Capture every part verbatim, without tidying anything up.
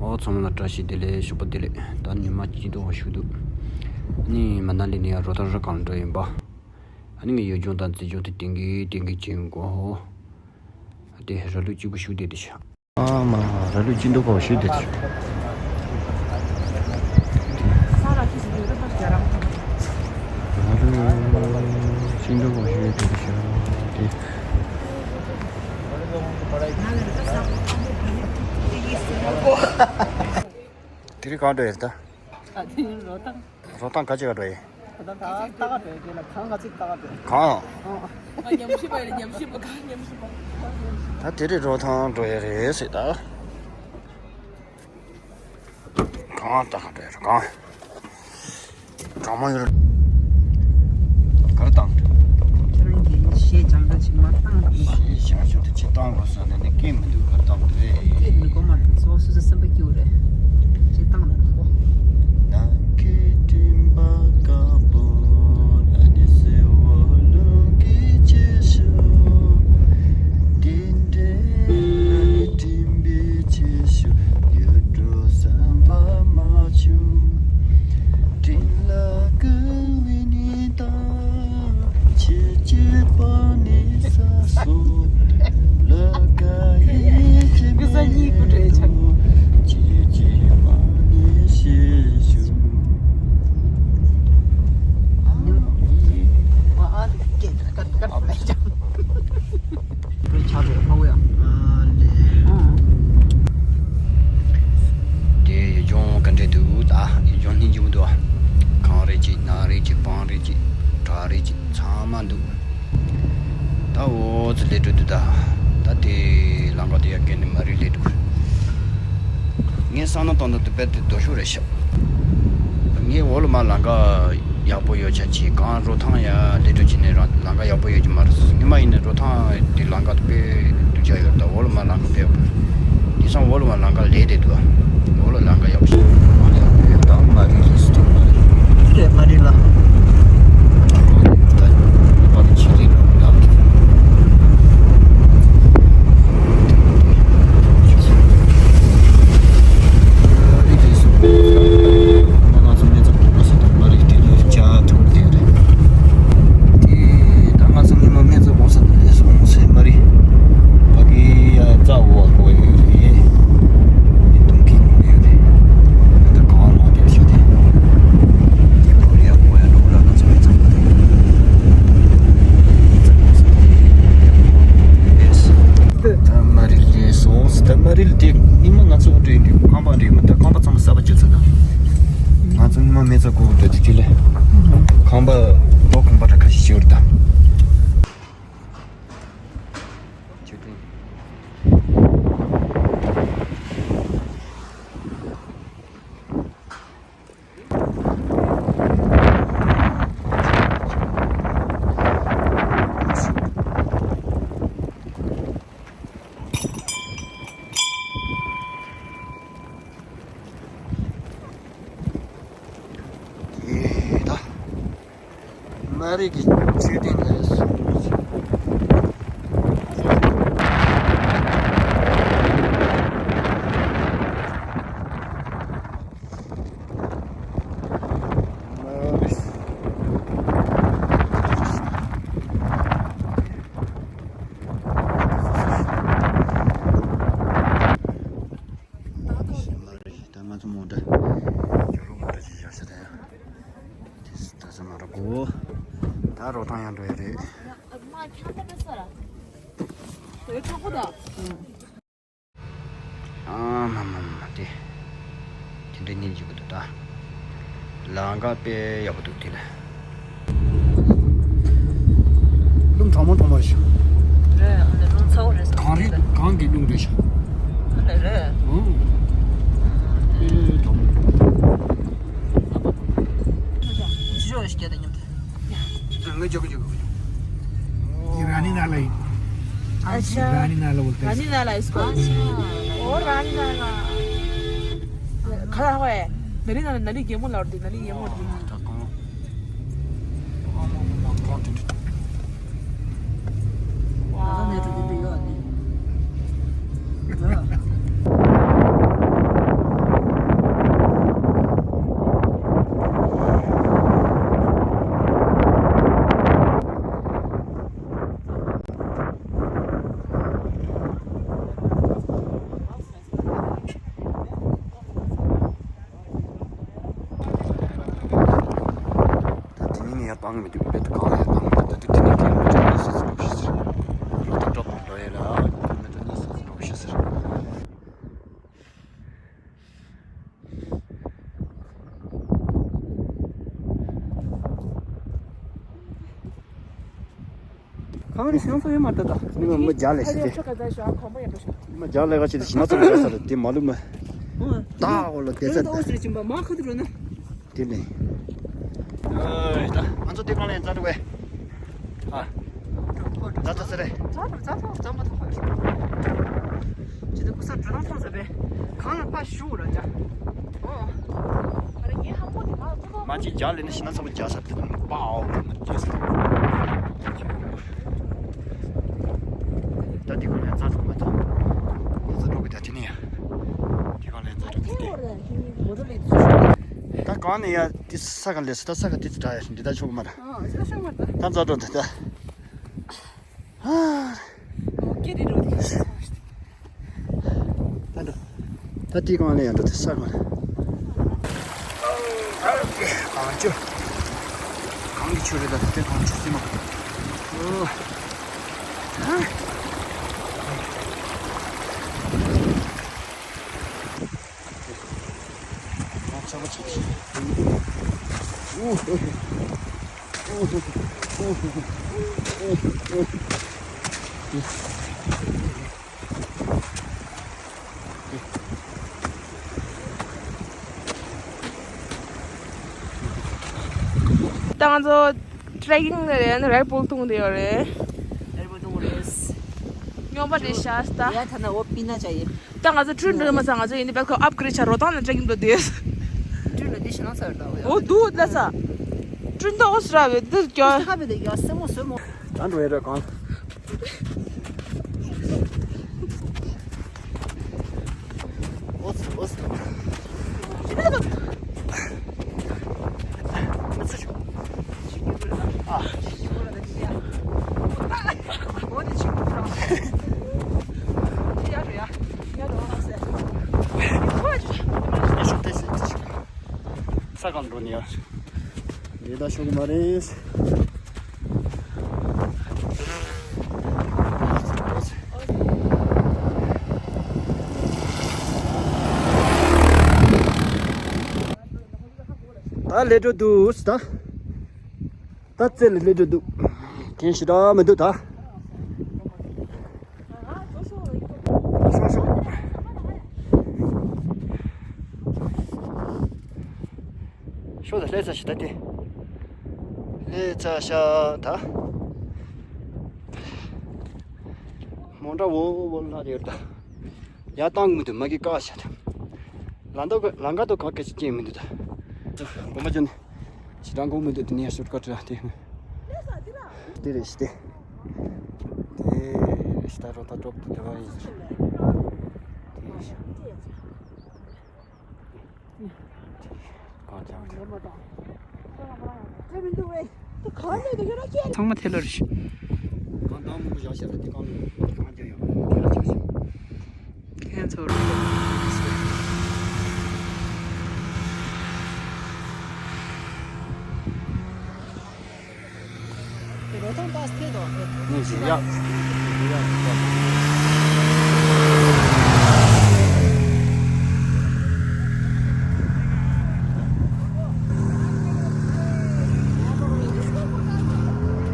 ཨོ་ཚང་མ་ལ་བཀྲ་ཤིས་བདེ་ལེགས། ཞོགས་པ་བདེ་ལེགས། ད་ཉི་མ་སྐྱིད་དོ་བ་ཞུགས་འདུག་ཨ་ནི་མ་ན་ལི་ནས་ཡང་རོ་ཐང་རི་སྒང་འགྲོ་ཡིན་པ། ཨ་ནི་ངས་ཡུལ་ལྗོངས་དང་མཛེས་ལྗོངས་དེ་ཏིང་གི་ཏིང་གི་ཅིང་གོ་ཧོ། ཨ་དེ་ར་ལུག་གཅིག་པུ་ཞུགས་བསྡད་དེ་ཤག་ཨ་མ་ར་ལུག་གཅིག་འདུག་གོ་ཞུགས་བསྡད་དེ་ཤག་ར་ལུག་གཅིག་འདུག་གོ་ཞུགས་བསྡད་དེ་ཤག་དེ། དེ་རིང་གང་འགྲོ་ཡོད་ད། ཨ་དེ་རིང་རོ་ཐང་། རོ་ཐང་ག་ཅིག་ག་འགྲོ་ཡོད། རོ་ཐང་ད་ལྟ་ག་འགྲོ་ཡོད་དེ་ལ་གང་ག་ཅིག་ལྟ་ག་འགྲོ་ཡོད། གང་། ཨ་ཉམས་ཞིབ་པ་ཡིན་ཉམས་ཞིབ་པ་གང་ཉམས་ཞིབ་པ། ད་དེ་རིང་རོ་ཐང་འགྲོ་ཡོད་རེད་ཟེར་ད། གང་ལྟ་ག་འགྲོ་ཡོད་རེད་གང་། གྲོགས་མོ་ཡོད། ག་རེ་བཏང་། ཁྱེད་རང་གིས་གཞས་སྦྱང་འདོད་ཅིག་མ་བཏང་རོགས་པ། གཞས་སྦྱང་ཤོག་དེ་ཅི་བཏང་དགོས་ཟེར་ནས་ནི་སྐད་མི་འདུག་ག་རེ་བཏང་དགོས་རེད། སྐད་མི་གོ་མ་རེད། སོ་སོ་སོ་སེམས་པ་སྐྱིད་པོ་རེད། ཅི་བཏང་ན་རོགས་པ། ནམ་མཁའི་སྤྲིན་པ་དཀར་པོ་ཨ་ནི་སེར་བོ་རླུང་གིས་ཆེ་ཤོས། དེ་འདྲའི་ཨ་ནི་སྤྲིན་པའི་ཆེ་ཤོས་ཡུལ་གྲུ་བསམ་པ་མ་བྱུང་། སྤྲིན་ལ་བསྐུལ་བའི་ནི་དང་། ཁྱེད་ཀྱི་པང་ནས་ས་སོ་ལ་ཀ་ཡི་ཁྱེད་མེད་དོ། ཁྱེད་ཀྱི་པང་ནས་ཤེས་བྱུང་། ཨ་ནི། ཨ་ཨ་ཀེ་ཀ་ཀ་ཀ་ཀ་ཀ། རེ་ཆགས་རེད་ཧ་གོ་ཡ། ཨ་ལེ། ཨང་། དེ་ཡུལ་ལྗོངས་ག་འདྲས་འདུག་ད་ཡུལ་ལྗོངས་སྙིང་རྗེ་པོ་འདུག་ཨ། གངས་རེད་ཅིག་ནགས་རེད་ཅིག་སྤང་རེད་ཅིག་བྲག་རེད་ཅིག་ཚང་མ་འདུག་ད་འོ་ཙི་སླེབས་འགྲོ་འདུག་ད་ད་དེ་ལམ་ཁ་དེ་ཡར་བརྒལ་ནས་མ་རི་སླེབས་འགྲོ། ངས་བསམ་བློ་གཏོང་ད་དུ་དཔེ་དེ་རྡོ་ཤོག་རེད་ཤག་ངས་འོག་ལ་མར་ལམ་ཁ་ཡག་པོ་ཡོད་ཆ་ཅིག་གང་རོ་ཐང་ཡར་སླེབས་འགྲོ་བྱས་ནས་རང་ལམ་ཁ་ཡག་པོ་ཡོད་ཀྱི་མ་རེད། སྔོན་མ་ཡིན་ན་རོ་ཐང་དེ་ལམ་ཁ་དཔེ་སྡུག་ཅག་ཡོད། ད་འོག་ལ་མར་ལམ་ཁ་དཔེ་ཡག་པོ་ཡོད། དེང་སང་འོག་ལ་མར་ལམ་ཁ་ལས་བསྡད་འདུག་འོག་ལ་ལམ་ཁ་ཡག་པོ་ཞིག་ད་མ་རི་ལ་སུ་ཐུག་མ་རེད། ཀེ་མ་རི་ལ། ང་ཚོ་སྨན་རྩྭ་གོང་པ་ཟེར་དུས་མ་རི་དེ་ལ་ཅ་ཐུག་དེ་རེད། དེ་ད་ང་ཚོ་སྔོན་མ་སྨན་རྩྭ་གོང་ས་ནས་སླེབས་སོང་ཟེར། མ་རི་ཕ་གི་ཡ་རྩ་འོག་གོ་ཡོད་རེད། དེ་དུང་གི་ཡོད་རེད། ད་གང་ལ་དེ་ཞུ་དེ། དེ་ཁོ་རེ་ཡ་གོ་ཡ་འགྲོ་ལ་ང་ཚོ་སྨན་རྩྭ་གོང་ས་དེ་རེད། ད་མ་རི་སླེབས་སོང་ཟེར། ད་མ་རི་ལ་དེ་སྔོན་མ་ང་ཚོ་འགྲོ་ཡིན་དུས་ཁང་པ་འགྲོ་ཡིན་མ། ད་ཁང་པ་ཚང་མ་གསར་པ་བཅོས་ཚར་ད། ང་ཚོ་སྔོན་མ་སྨན་རྩྭ་རྐོ་གི་འདུག་དེ་དུས་ལས། ཁང་པ་རྡོ་ཁང་པ་འདྲ་ཁ་ཤས་ཤིག་ཡོད་རེད་ད། མཆོད་སྤྲིན། ཡེ་ད། མ་རི་གི་མཆོད་རྟེན་ལ་སོང་། ད་ང་ཚོ་མོ་ཊ། ཇོ་རུ་མོ་ཊ་ཅིག་བཞག་ས་ད་ཡང་། དེ་ད་ས་མ་ར་གོ། ད་རོ་ཐང་ཡང་འགྲོ་ཡ་རེད། ཨ་མ་མ་མ་དེ། དེ་འདྲའི་སྙིང་རྗེ་པོ་འདུག་ད། ལམ་ཁ་དཔེ་ཡག་པོ་འདུག་དེ་ལ། རླུང་གྲང་མོ་གྲང་མོ་རེད་ཤག་རེད། ཨ་ནི་རླུང་ཚ་བོ་རེད་ཟེར། གངས་རི་གངས་ཀྱི་རླུང་རེད་ཤག་ཨ་ནི་རེད། ཨང་། ཨེ་གྲང་མོ། ཅི་ཞོག་ཞིག་རྒྱ་དང་མཉམ་དུ། ངས་འཇོག་གི་འཇོག་གི། འདི་ར་ནི་ན་ལ་ཡིན། ཨ་ཅག་ར་ནི་ན་ལ་བོ་ལྟ། ར་ནི་ན་ལ་ཨིས་ཀོ། ཨོ་ར་ནི་ན་ལ། ཁ་ལ་ཧོ་ཨེ། ན་ལི་ན་ལ་ན་ལི་རྒན་མོ་ལ་བར་དུ་ན་ལི་རྒན་མོ་དེ། ད་གང་། ཨ་མ་མ་མ་གང་དེ་འདྲ། ད་ནས་འགྲོ་གི་འདུག་ཡོད་ནི། བང་མི་འདུག་དཔེ་ད་གང་ལ་ཡང་བང་མི་འདུག་ད་དུས་དེ་ནས་ཀི་ལོ་མི་ཊར་གཉིས་ཙམ་འགྲོ་ཤེས་ཟེར། ལོ་ད་འགྲོ་ལོ་ཡས་ལ་ཀི་ལོ་མི་ཊར་གཉིས་ཙམ་འགྲོ་ཤེས་ཟེར། གང་རེད་ཤང་སོ་ཡོད་མ་རེད་ད། ནི་མི་མི་རྒྱ་ལས་ཤི་དེ། ཁ་ཡོད་ཆོ་ག་ད་ཤ་ཁོམ་པ་ཡོད་པ་ཤ། མི་རྒྱ་ལས་ཀ་ཅི་དེ་ཤི་ན་ཚོ་མི་རྒྱ་ས་རེད་དེ་མ་ལུས་མི། ད་འོ་ལོ་དེ་ཚ་ད། ཨོ་སི་རེད་ཅིམ་པ་མ་ཁ་དུ་རོ་ན། དེ་ནས། ཨོ་ད་ང་ཚོ་དེ་གང་ལས་ཡིན་ཛ་དྲུག་བས། ཨ། ཛ་ཐོ་ཟེར་རེད། ཛ་ཐོ་ཛ་ཐོ་ཛ་མ་ཐོ་ཁ་ཁྱི། ཅི་ད་ཀུ་ས་འགྲོ་ན་ཐོང་ཟེར་བས། གང་ལ་ཕ་ཤུ་ར་ཅ། ཨོ། ཨ་རེ་ངའི་ཧམ་པོ་དེ་མ་ཐོ་ཐོ། མ་ཅི་རྒྱ་ལས་ནི་ཤི་ན་ཚ་པོ་རྒྱ་ས་དེ་དང་པའོ་དེ་མ་རྒྱ་ས། ད་དེ་གང་ལས་ཛ་ཐོ་མ་ཐོ། ཁོ་ཚོ་འགྲོ་གི་ད་དེ་ནས་ཡ། དེ་གང་ལས་ཛ་ཐོ་དེ། ད་གང་ནས་ཡ་དེ་ས་ག་ལས་སུ་ད་ས་ག་དེ་ཚོ་ད་ཡ་འདི་ད་ཆོག་གི་མ་ར། ཨ་ས་ཤོག་མ་ད། ད་ཛ་ཐོ་དེ་ད། ཨོ་ཀེ་རི་རོ་དེ། ད་འགྲོ། ད་དེ་གང་ལས་ཡང་འགྲོ་དེ་ས་གང་ལ། གངས་ཆུ། གངས་ཀྱི་ཆུ་རེད་ད་དེ་གངས་ཆུ་སྲིན་མོ། ཨོ། ཧ། གངས་ཆགས་པ་ཆེ། ཨོ། ད་ང་ཚོ་ཊེ་རེ་ཀིང་ལ་རེད། ཨ་ནི་རེད་བུལ་འཐུང་བསྡད་ཡོད་རེད། རེད་བུལ་འཐུང་རེད། སྨྱོན་པ་རེད་ཤག་ད། ཡ་ཐ་ན་འོ་པི་ན་ཅ་ཡེ། ད་ང་ཚོ་ཊུན་འགྲོ་མ་ཚང་ང་ཚོ་ཡིན་ནི་བེལ་ཁོ་ཨབ་གི་རེད་ཆ་རོ་ཏང་ལ་ཊེ་རེ་ཀིང་འགྲོ་དུས། ཊུན་ལ་དེ་ཤི་ན་ཚར་ད་འོ་ཡ། འོ་དུ་ལ་ཚ། ཊུན་ད་འོ་སི་ར་བེ་འདི་ཀྱ། ཁ་བེ་དེ་ཡ་སེ་མོ་སེ་མོ། ད་འགྲོ་ཡ་ར་གང་། ས་གང་འགྲོ་ནི་ཡ། འདི་ད་ཤོག་མ་རེད། ད་ལས་འགྲོ་འདུག་ད། ད་རྩེ་ལ་སླེབས་འགྲོ་འདུག་གན་ཞེ་དྲག་མི་འདུག་ད། ཤོག་ཤོག་ཤོག་ད་སླེབས་ཚར་ཤག་ད་དེ། སླེབས་ཚར་ཤག་ད། མོ་འདྲ་བོ་བོ་ལ་ཡོད་ད། ཡར་བཏང་མི་འདུག་མ་གི་བཀག་བྱ་དང་། ལམ་ཁ་དུ་ག་གེ་ཅི་སྐྱེ་མི་འདུག་ད། དགོན་པ་ཅན་ཞེ་དྲག་འགོག་མི་འདུག་དེ་ནས་ཤོར་ཀ་ཊི་ར་དེ། དེ་རེད་ཤི་དེ། དེ་ཤི་ད་རོ་ད་ཏོག་དེ་འདྲ་བ་ཡིན་ཟེར། དེ་ཤི། གང་ཅང་། ཚང་མ་ཐལ་ལོ་རེད། གང་དང་མང་པོ་བཞག་བཞག་ལ་དེ་གང་ལ་གང་རྒྱག་ཡོད་ཁྱེད་ལ་ཆགས་ཤིང་། ཁྱེད་ཚོར། རོ་ཐང་པ་སེ་དོ། ནས་ཞིག་ཡག་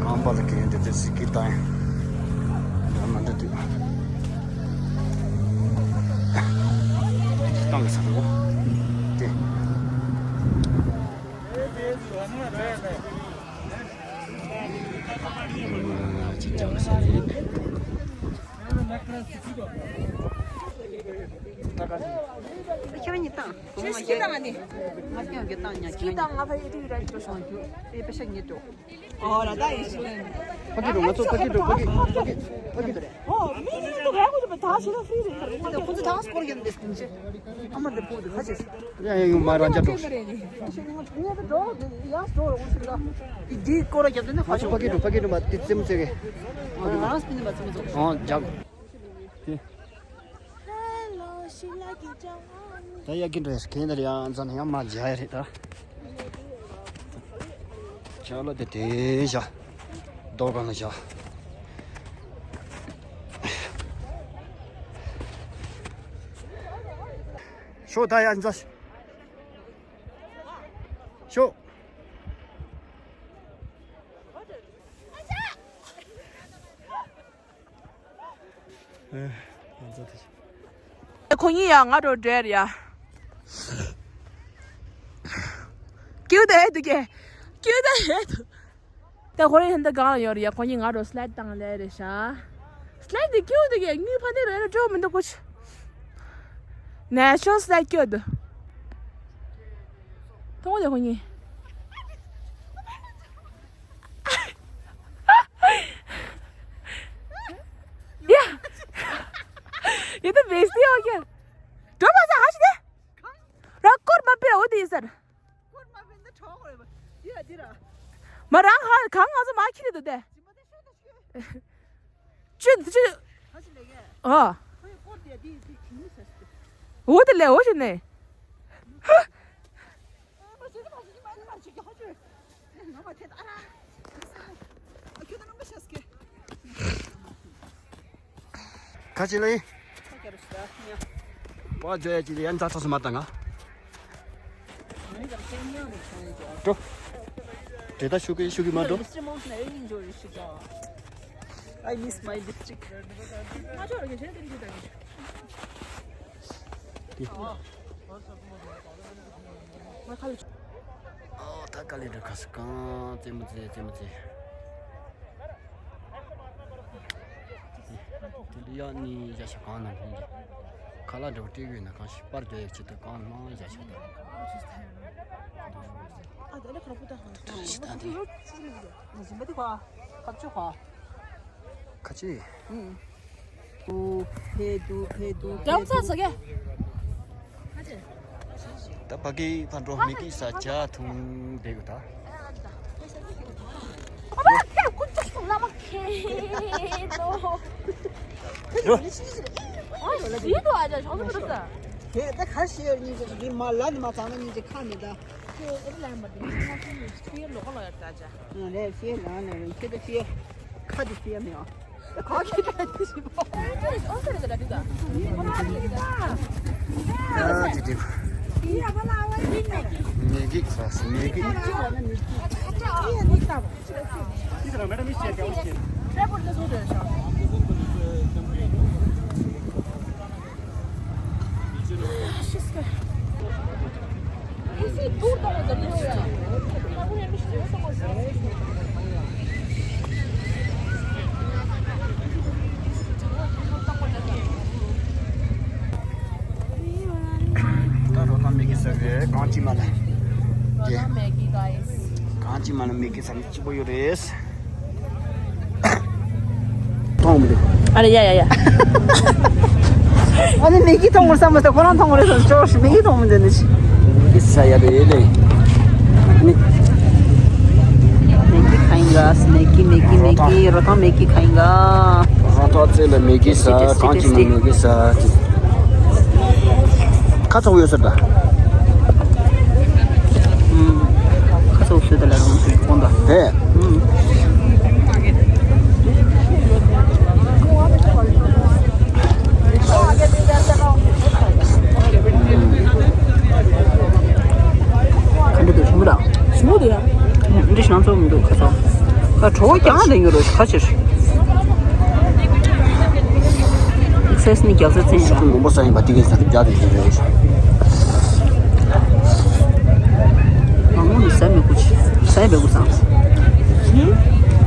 རྐང་པ་ལ་གན་དེ་དེ་སི་ཀི་ཏང་ཡང་མ་འདྲ་དུས་ཏང་གི་ས་འགྲོ་དེ། ཁྱེད་རང་གཉིས་བཏང་། ཁྱེད་སྐྱིད་བཏང་ནི། ང་སྐྱིད་ང་བཏང་ཉག་སྐྱིད་བཏང་ང་ཕ་ཡུལ་དུ་ཡུལ་ར་ཞིག་འགྲོ་ཤོག་ཨེ་པེ་ཤག་ཉེ་འགྲོ། ཨོ་ར་ད་ཡིན་ཞིག་ལེན། ཕ་གི་འགྲོ་ང་ཚོ་ཕ་གི་འགྲོ་ཕ་གི་ཕ་གི་ཕ་གི་འགྲོ། ཨོ་མི་གཉིས་འདུག་ཧ་གོ་ཐུབ་པ་ད་ཞེ་ད་ཧྥི་རི་རེད། ཁོ་ཚོ་ད་སྐོར་ཡོད་འདུག་སྐུ་མཁྱེན། ཨ་མ་འདི་ཕུག་འདུག་ཁ་ཆེ། ཡ་ཡ་ཡོང་མ་རང་ཅག་འགྲོ། འདི་སྐོར་རྒྱབ་དུས་ནི་ཁ་ཆེ། ཕ་གི་འགྲོ་ཕ་གི་འགྲོ་མ་དེ་རྩེད་མོ་རྩེ་གི། ཨ་རང་སྤིན་ནི་མ་རྩེད་མོ་རྩེ། ཨོ་རྒྱབ། དེ། ད་ཡ་གི་འགྲོ་ཡ་གན་དར་ཡ་འཛམ་ཡང་མ་རྒྱ་ཡ་རེད་ད། ཤ་ལ་དེ་དེ་བཞག་རྡོ་སྒང་ལ་བཞག་ཤོག་ད་ཡར་འཛེགས། ཤོག་ཁོ་གཉིས་ཡང་ང་འགྲོ་འདྲེར་ཡ། ཀྱུ་དེ་དུ་གེ། ཀྱུ་དེ་དུ། ད་ཁོ་རེ་ཧན་ད་གང་ལ་ཡོད་རེད་ཡ། ཁོ་གཉིས་ང་འགྲོ་སི་ལའེ་ཌི་བཏང་ལེ་རེད་ཤག་སི་ལའེ་ཌི་དེ་ཀྱུ་དུ་གེ། ངའི་ཕ་ནི་རེ་རེ་འགྲོ་མི་འདུག་ཁོ་ཆུ། ནེ་ཤོ་སི་ལའེ་ཌི་ཀྱུ་དུ། མཐོང་གོ་དེ་ཁོ་གཉིས། ཡ། ཡ་ད་བེས་ཏི་ཨོ་ཀེ། འགྲོ་མ་ཟ་ཧ་ཤི་དེ། ར་སྐོར་མ་པེ་འོ་དེ་ཡི་སར། སྐོར་མ་པེ་འདི་གྲོགས་རེད་པ། འདི་ལ་འདི་ར། མ་རང་ཧ་གང་ང་ཚོ་མ་ཁྱི་རེད་དོ་དེ། ཅི་མ་དེ་ཤོད་དེ་ཤོད། ཅི་ཅི། ཧ་ཤི་ལེ་གེ། ཨ། ཁོ་ཡི་སྐོར་དེ་འདི་འདི་ཁྱི་མི་ཟ་ཤི་དེ། འོ་དེ་ལེ་འོ་ཤི་ནེ། ཁ་ཆེ་ལེ། པ་ཇོ་ཡ་ཅི་ལེ་ཡན་ཚ་ཚ་སུ་མ་ཏང་ང་། འགྲོ། དེ་ད་ཤུ་གི་ཤུ་གི་མ་འགྲོ། I miss my district. ཨོ་ད་དཀའ་ལས་འགྲོ་ཁ་སི་གང་རྩེད་མོ་རྩེ་རྩེད་མོ་རྩེ། དེ་འདི་ཡག་ནི་བཞག་ཤག་གང་ན་ལྷུང་གི། ཁ་ལག་འདྲ་བོ་སྤྲད་གི་ཡོད་ན་གང་ཞིག་པར་རྒྱག་ཡག་ཆེད་དུ་གང་མང་བཞག་ཤག་ད། ཨ་ད་ལེ་ཁ་པོ་ད་ཧང་ཞིག་ད་དེ། ང་ཟིན་པ་དེ་ག་ཁ་ཆུ་ག་ཁ་ཆུ། ཨུ། ཕེ་དུ་ཕེ་དུ་ཕེ་དུ། ཡང་ཚ་ཟ་གེ། ད་ཕ་གི་ཕ་འགྲོ་མི་གི་ས་ཆ་ཐུང་བསྡད་དགོས་ད། ཨ་ཕ་ཁྱེད་ཀུན་ཅོག་སོང་ལ་མ་ཁེ་ནོ། ཨ་ཞིག་ཏུ་ཨ་ཅག་ཞོགས་སུ་འགྲོ་ས། དེ་ད་ག་ཤེས་ཡོད་ཉིན་ཅིག་གི་མ་ལ་ནི་མ་ཚང་ན་ཉིན་ཅིག་ཁ་མི་ད། ཁྱེད་ཨེ་ལ་མ་དེ་ནི་ང་ཚོ་ནི་ཁྱེད་ལོག་ལ་ཡར་ད་ཅག་ཨ་ལས་ཤེས་ལ་ནི་ཁྱེད་ད་ཤེས་ཁ་དེ་ཤེས་མི་ཡོང་། ཁ་ཁྱེད་ད་དེ་ཤེས་པོ། ཨ་དེ་དེ། ངེད་ཀྱིས་ཟ་ངེད་ཀྱིས། ད་རོ་ཐང་མེ་གི་ཟ་གི་གང་ཅི་མ་ལ། རོ་ཐང་མེ་གི་ག་ཡིས། གང་ཅི་མ་ལ་མེ་གི་ཟ་ནི་སྐྱིད་པོ་ཡོད་རེད། མཐོང་མི་འདུག་ཨ་རེ་ཡ་ཡ་ཡ། ཨ་ནི་མེ་གི་མཐོང་བར་བསམ་པ་ད་ཁོ་རང་མཐོང་བར་རེད་བསམ་ཅོག་མེ་གི་མཐོང་མི་འདུག་ནི་ཅི། མེ་གི་ཟ་ཡ་རེད་ལེ། ནི་མེ་གི་ཁ་ཡིན་ག་མེ་གི་མེ་གི་མེ་གི་རོ་ཐང་མེ་གི་ཁ་ཡིན་ག་རོ་ཐང་རྩེ་ལ་མེ་གི་ཟ་གང་ཅི་མ་མེ་གི་ཟ། ཁ་ཚོགས་ཡོད་ཟེར་ད། ཁ་ཚོགས་ཟེར་ད་ལ་རང་ཚོའི་དགོངས་དག་ཧེ། ག་འདྲ་འདུག་ཞིམ་པོ་དང་། ཞིམ་པོ་འདུག་ཡ། འདི་ཞང་ཚོགས་མི་འདུག་ཁ་ཚོགས། ད་གྲོད་ཁོག་རྒྱགས་ལེན་གྱི་རོ་ཁ་ཕྱིར། ཚེས་ནི་རྒྱགས་ཚེ་ཚེ་ཡིན། ཤོག་མང་པོ་ས་ཡིན་པ་དེ་གིན་ས་རྒྱགས་དེ་ཡིན་རེད། མང་པོ་ནི་ས་མི་དགོས་ཆེ་ས་ཡིན་པའི་དགོས་སམ།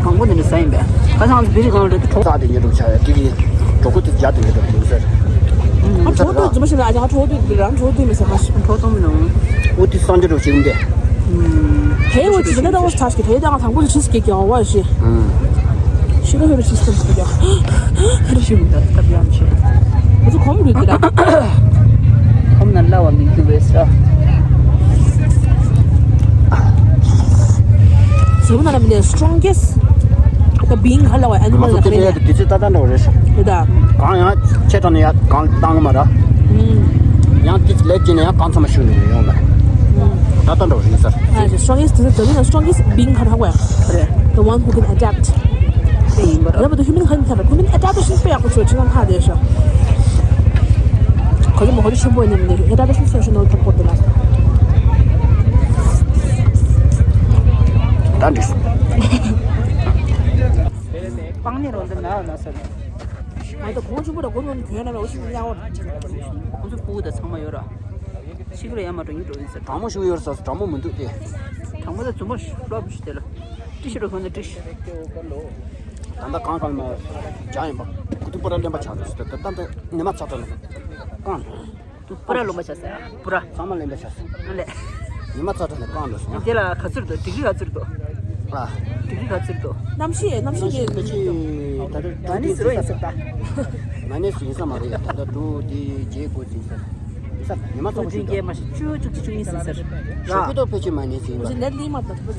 མང་པོ་ནི་ནི་ས་ཡིན་པས་ཁ་སང་ཚོ་བི་རི་གང་རེད་དེ་གྲོགས། ས་དེ་ཉེ་རུ་ཆ་ཡ་དེ་གིན་གྲོད་ཁོག་དེ་རྒྱགས་དེ་ཉེ་རུ་ཡིན་ཟེར། ཨ་གྲོད་ཁོག་ཏུ་རྫུན་མ་ཞིག་ལ་ཨ་ཅག་གྲོད་ཁོག་ཏུ་རང་གྲོད་ཁོག་ཏུ་མི་ཟེར་ཧ་ཤི། གྲོད་ཁོག་ཏུ་མི་འདུག་འོ་དེ་སངས་རྒྱས་རུ་ཞིག་འདས། དེའི་འོག་ཅིག་ཟེར་ན་ད་འོ་ཚར་ཞིག་དེའི་ད་ང་དང་པོ་ལ་ཆི་ཟིག་གེ་གྱང་བ་ཞིག་ཤི་ཁ་ཧེ་རུ་ཆི་ཟིག་གེ་གྱང་ཧེ་རུ་ཞིག་མི་ད་སྟབས་ཡག་ཆེ། ང་ཚོ་གོམ་རུ་དེ་ད་གོམ་ན་སླ་བ་མི་འགྱུར་བས་ས། ཟེར་བ་ན་ལ་མི་ནས་strongest the being ཧ་ལ་བ་ང་animal ཚོ་ལ་དེ་ཧེ་ལ་དེ་དུས་ཚོད་ཏག་ཏག་འདྲ་བ་རེད་ཤག་དེ་ད་གང་ཡང་ཆེ་དྲགས་ནས་ཡང་གང་བཏང་གི་མ་རེད། ཡང་དེ་ལས་ཀྱིན་ནས་ཡང་གང་ཚང་མ་ཤུགས་ནས་ཡོང་ལ། ད་ལྟ་འགྲོ་རིང་སར། ཨ་ཅེ། Strongest དེ་ཚོ་ལ་strongest being ཁ་ཁ་བ་རེད། The one who can adapt. དེ་ཡིན་པ་རེད། རབ་ཏུ་human ཁ་ཁ་human adaptation དཔེ་ཡག་པོ་བྱོས་ཁྲི་ཁང་ཁ་དེ་ཤོ། ཁོ་ཚོ་མ་ཁོ་ཚོ་ཆེན་པོ་ཡིན་ནི་adaptation social no support དེ་ལ། ད་འགྲིག་སོང་། སྤང་ནི་རོ་འདི་ན་ན་ས་ནས། ང་ཚོ་གོང་ཆེན་པོ་དང་གོང་ནོར་གྱོན་ན་མེད་འོ་ཤི་ཡག་པོ། ཁོང་ཚོ་ཕྲུ་གུ་དང་ཚང་མ་ཡོད་ར། ཤི་གི་ར་ཡ་མ་འགྲོ་ཉི་འགྲོ་ཡིན་ཟེར། གྲང་མོ་ཞིག་ཡོད་ས་གྲང་མོ་མི་འདུག་སྟེ། གྲང་མོ་དང་རྫུན་མ་ཤི་ལོབ་ཤི་དེ་ལ། ཏི་ཤི་རུ་ཁོ་ན་ཏི་ཤི། ད་ལྟ་གང་གང་མ་ཇ་ཡིན་པ། གུ་ཐུག་པ་ར་ལེན་པ་ཆགས་འདུག་ཟེར། ད་ལྟ་ཉི་མ་ཚ་དྲོད་ནས་གང་། པུ་ར་ལོན་པ་ཆགས་ཟེར། པུ་ར། ཚང་མ་ལེན་པ་ཆགས་ཟེར། ཨ་ལེ། ཉི་མ་ཚ་དྲོད་ནས་གང་འདུག་ཟེར། དེ་ལ་ག་ཚོད་འདུག་ཌིག་རི་ག་ཚོད་འདུག་ཨ། ཌིག་རི་ག་ཚོད་འདུག་གནམ་གཤིས་གནམ་གཤིས་ཀྱི་ད་ལྟ་མ་ནི་ཟེར་ཡིན་ས་ད། མ་ནི་ཟེར་ཡིན་ས་མ་རེད། ད་ལྟ་དྲུག་དེ་བརྒྱད་དགུ་ཟིན་ས། ཉི་མ་ཚ་པོ་ཞིག་འདུག་བརྒྱད་མ་ཞིག་བཅུ་བཅུ་གཅིག་བཅུ་གཉིས་ཟིན་ས་རེད། ཞོགས་ཀྱི་ཏོག་ཕལ་ཆེར་མ་ནི་ཟིན་པ། ལེ་ལི་མ་ད་ཐུབ་པ་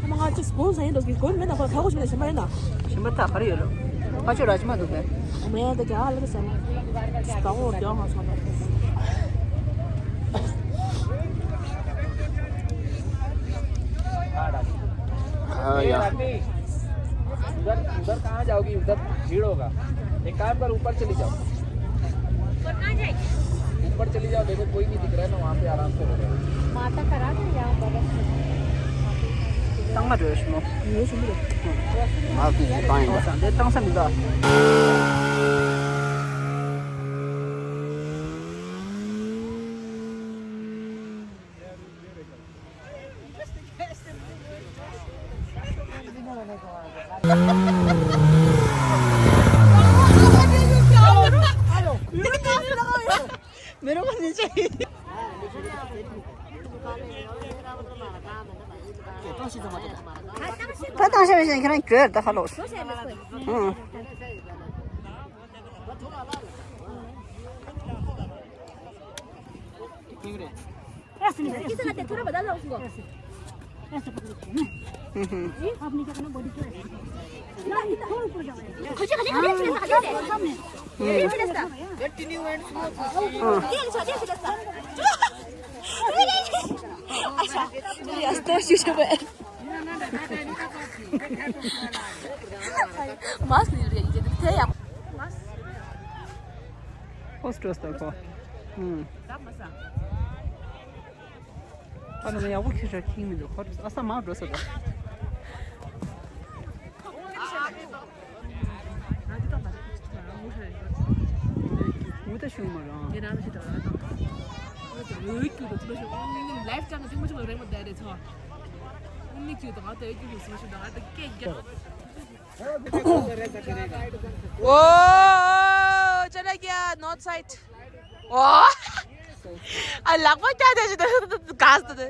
ཨ་མ་ང་ཅིག་སྤོན་སང་ཡིན་འགྲོ་གི་སྒོ་མེད་ན་ཁོ་ཁ་ཁོ་ཞིག་མེད་ན་ཞིམ་པ་ཡིན་ན། ཞིམ་པ་ད་ག་རེ་ཡོད་ལོ། ཁ་ཆོས་ར་ཅི་མ་འདུག་གས། མེད་ད་རྒྱ་ལ་གི་ཟ་ན། ད་འོ་རྒྱ་ང་སོང་ན། ཨ་ཡ། उधर उधर कहाँ जाओगी? उधर भीड़ होगा। एक काम कर, ऊपर चली जाओ। ऊपर कहाँ जाएगी? ऊपर चली जाओ, देखो कोई नहीं दिख रहा है ना, वहाँ पे आराम से हो जाएगा। माता करा दो यहाँ बगल में। तंग मत रहो इसमें। ये सुन लो। मार दीजिए, पाएंगे। दे तंग से मिला। मेरो पनि चाहिँ। ད་ཐང་ཤ་བའི་ཞིང་ཁྱེད་རང་གྱོད་ད་ཁ་ལོ། ཨང་། ཨ་ནི་ཡག་པོ་ཁྱེར་ཤག་ཁྱིང་མི་འདུག་ཁོ་ཨ་ས་མ་འགྲོ་ས་དང་། ངུ་ད་ཤུང་མ་རང་། ལའིབ་ཀྱང་ཐེངས་མ་ཆུང་རེད་མ་བསྡད་རེད་ཚོ། ཨུ་མི་ཀྱུ་དང་ཨ་ཏོ་ཨེ་ཀྱུ་ཞུ་སུ་ཞུ་དང་ཨ་ཏོ་ཀེ་རྒྱ། ओ चला गया नॉर्थ साइड। ओ। आ लगभग क्या दे दे गास दे।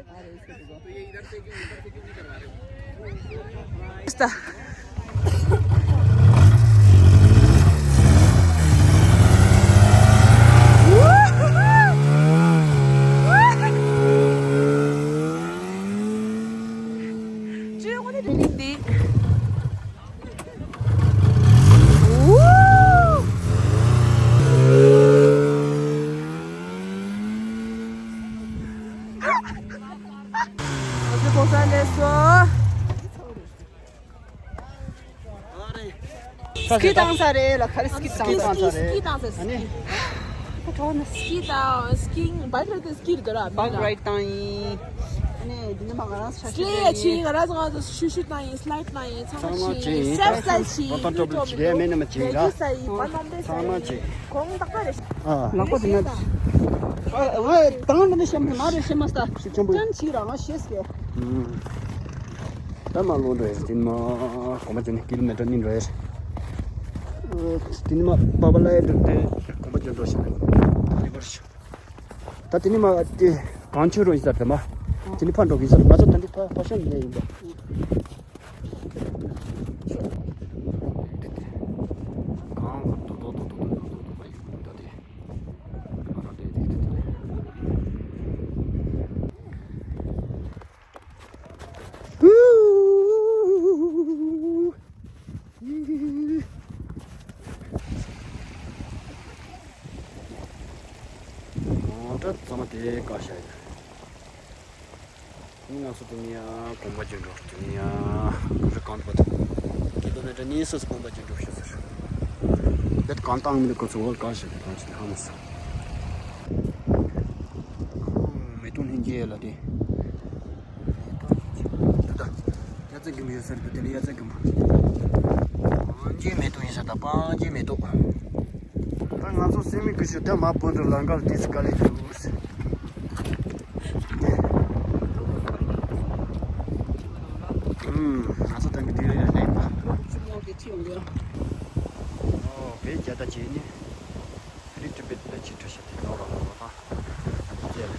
སྐི་བཏང་ས་རེད་ལ། ག་རེ་སྐི་བཏང་ས་རེད། སྐི་བཏང་ས་རེད། སྐི་བཏང་ས་རེད། སྐི་དང་སྐིང་བག་ར་དེ་སྐིར་དེ་ར་བག་རའིཌ་བཏང་ཡིན། ཨ་ནི་འདི་ནི་མ་ང་རང་ས་ཤི་སླེ་ཡ་ཆི་ང་རང་ཚོ་ང་ཚོ་ཤུ་ཤུ་བཏང་ཡིན། སླའིཌ་བཏང་ཡིན། ཚང་མ་ཆི་ཡིན། སེབ་སའི་ཆི་ཡིན། ཡུ་ཊུབ་ཆི་རེད་མེད་ན་མ་ཆི་ཡིན་ར། ཚང་མ་ཆི་ཡིན། གོང་དག་པ་རེད། ཨ། ལག་པ་དེ་ན། ཨ་ང་དང་ནི་ཤེས་མ་རེད། ཤེས་མ་ས་ཤུགས་ཆེན་པོ་ཡིན། ཅན་ཆི་ར་ང་ཤེས་ཀྱི། ད་མ་ལོ་འགྲོ་ཡིན། དེ་ནི་མ་གོམ་པ་ཅན་ཀི་ལོ་མི་ཊར་གཉིས་འགྲོ་ཡིན། དེ་ནི་མ་པ་པ་ལ་ཡ་འགྲོ་དེ་གོམ་པ་ཅན་འགྲོ་ཞིག་ད་དེ་ནི་མ་དེ་གང་ཆོས་རོ་ཡིན་ས་དེ་མ། དེ་ནི་ཕ་འགྲོ་གི་ས་ང་ཚོ་ད་འདི་ཕ་ཕ་ཤོང་ནས་ཡིན་པ། གང་དོ་དོ་དོ་དོ་དོ་དེ། མོ་ཊ་ཚང་མ་དེ་བཀག་བཞག་ཡོད། ང་ཚོ་དེ་ནས་ཡང་གོམ་པ་བརྒྱུད་འགྲོ། དེ་ནས་ཡང་རི་གང་དུ་བ་དང་། ཀི་ལོ་མི་ཊར་གཉིས་སུ་གོམ་པ་བརྒྱུད་འགྲོ་ཤོག་ཟེར། དེ་གང་བཏང་མི་འདུག་ཁོ་ཚོ་བོད་ག་ཞིག་གི་གང་ཞིག་ཧ་མ་སོང་། མེ་ཏོག་ལྷན་རྒྱས་ལ་དེ། དེ་ད། ཡ་ཙ་གི་མི་ཡོད་ཟེར་དུ་དེ་ལ་ཡ་ཙ་གི་མ། སྤང་རྒྱན་མེ་ཏོག་ཡིན་ས་ད་སྤང་རྒྱན་མེ་ཏོག་ད་ང་ཚོ་སེ་མི་ཀུ་ཤུ་ད་མ་བོད་དུ་ལང་ཀར་དེ་སི་ཀ་ལེ་ཞུ། ཨུམ། ང་ཚོ་ད་གི་དེ་ཡོད་ཡོད་ལེགས་པ། ཨོ་བེ་རྒྱ་ད་བྱས་ནས་རི་ཏི་བེད་ལ་ཆི་ཁྲི་ཤ་དེ་ནོར་རོ་ལོ་ལོ་ད།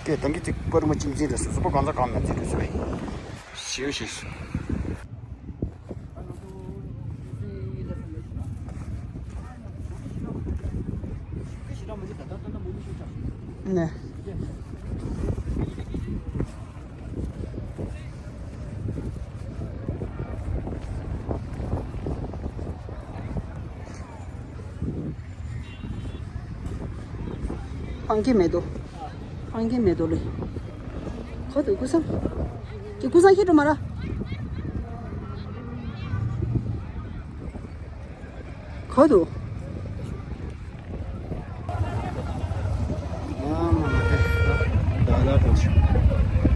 ཀེ་ད་གི་ཅིག་པར་མ་ཅིག་འཛིན་རེད་སོ་སོ་པ་གང་ཚ་གང་ན་འཛིན་རེད་སོ། ཞེས་ཞེས་སོ། ནས། སྤང་རྒྱན་མེ་ཏོག་སྤང་རྒྱན་མེ་ཏོག་ལེ། ག་དུ་ཀུ་སང་། ཀྱི་ཀུ་སང་ཁྱེད་འགྲོ་མ་ར། ག་དུ། ཨ་མ་མ་དེ། ད་ད་ད་ད།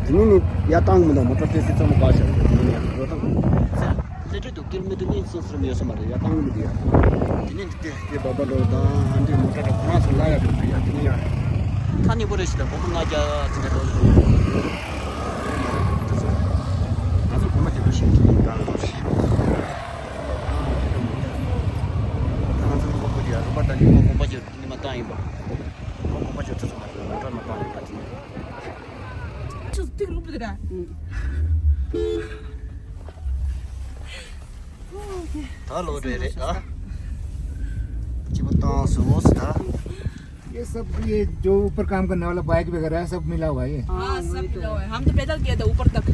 དེ་ནི་ནི་ཡ་ཏང་མི་ད་མོ་ཊ་ཏེ་སི་ཙམ་ག་ཤ་དེ་ནི་ཡ་རོ་ཏང་། ལེ་ཏྲེ་དུ་ཀིལ་མི་དུ་ནི་སོ་སོར་མི་ཡོད་ས་མ་རེད་ཡ་ཏང་མི་དུ་ཡ། དེ་ནི་དེ་དེ་བ་བ་འགྲོ་ད་ཨ་འདི་མོ་ཊ་ད་ཁོ་རང་ཚོ་ལ་ཡ་འགྲོ་དུ་ཡ་དེ་ནི་ཡ། ཁ་ནི་པོ་རེ་ཞིག་ད་བོ་བོ་ང་རྒྱ་ཚིག་ག་འགྲོ་དུ། ང་ཚོ་གོམ་པ་དེ་འདྲ་ཞིག་གི་ཡིན་གང་འགྲོ་ཞིག་ང་ཚོ་གོམ་པ་དེ་ཡ་རུ་པ་ད་ནི་གོམ་པ་ཅིག་ནི་མ་བཏང་ཡིན་པ། ཁོ་ཁོ་པ་ཅོ་ཚོ་མ་རེད་མོ་ཊ་མ་བཏང་ཡིན་པ་དེ། ཅུ་ཏིག་ལུག་པ་དེ་ར། ད་ལོ་རེ་རེ་ཨ། ཅི་པ་བཏང་སོ་ད། ये सब, ये जो ऊपर काम करने वाला बाइक वगैरह है, सब मिला हुआ है ये। हाँ, सब मिला हुआ है। हम तो पैदल गए थे ऊपर तक।